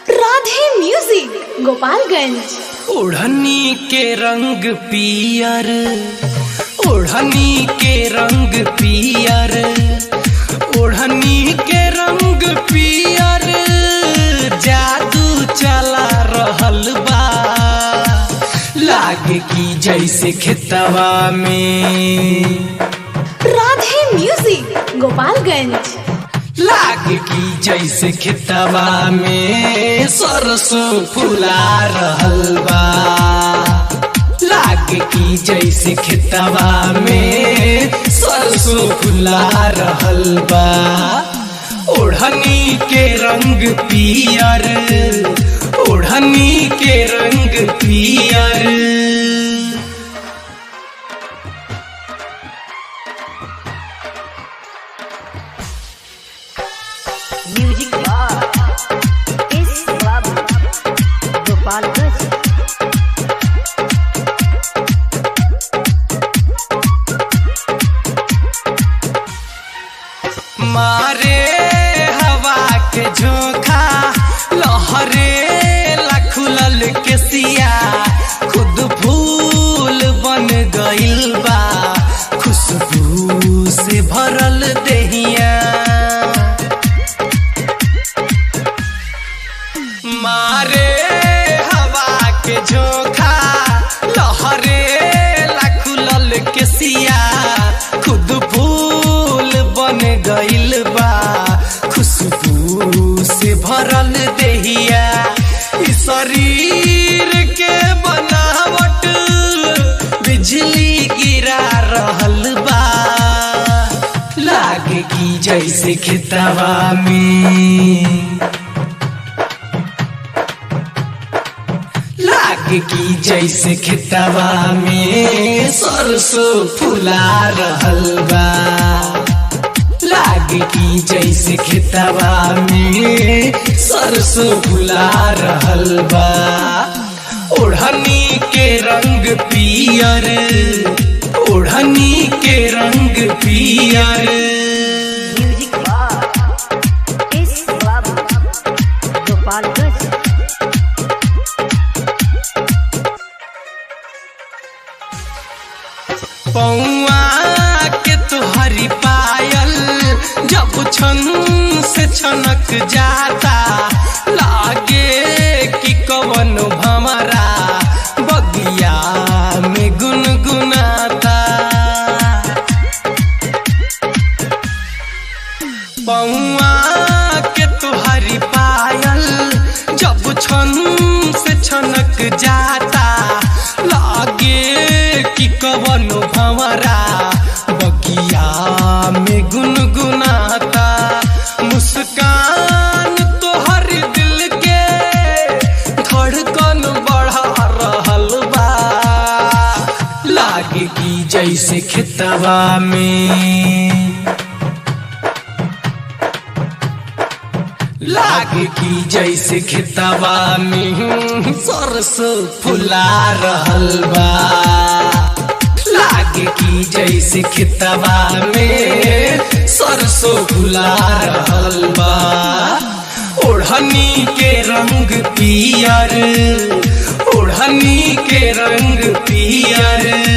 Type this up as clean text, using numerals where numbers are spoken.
Radhe music Gopalganj. ओढ़नी के रंग पियर, ओढ़नी के रंग पियर, ओढ़नी के रंग पियर, जादू चला रहल बा। लागे की जैसे खेतवा में, राधे म्यूजिक गोपालगंज। लागे की जैसे खेतवा में सरसों फुला रहल बा। लागे की जैसे खेतवा में सरसों फुला रहल बा। ओढ़नी के रंग पियर, ओढ़नी के रंग पियर। म्यूजिक बाय एस बाबू गोपालगंज। मारे हवा के झोंका लहरे खुलल के सिया, खुद फूल बन गइल बा खुशबू से भरल देहिया। मारे हवा के झोंका लहरे खुलल के सिया, खुद फूल बन गइल बा खुशबू से भरल देहिया। ई शरीर के बनावट बिजली गिरा रहल बा। लागे की जैसे खेतवा में, लागे की जैसे खेतवा में सरसों फुला रहल बा। लागे की जैसे खेतवा में सरसों फुला रहल बा। ओढ़नी के रंग पियर, ओढ़नी के रंग पियर। म्यूजिक बाय एस बाबू गोपालगंज। पौआ के तुहरी पायल जब छन से छनक जाता, लागे कि कवन भमरा बगिया में गुनगुनाता। पौआ के तुहरी पायल जब छन से छनक जाता, लागे कि कवन भंवरा बगिया में गुनगुनाता। मुस्कान तोहर दिल के धड़कन बढ़ा रहल बा। लागे की जैसे खेतवा में, लागे की जैसे खेतवा में सरसों फुला रहल बा। लागे की जैसे खेतवा में सरसों फुला रहल बा। ओढ़नी के रंग पियर, ओढ़नी के रंग पियर।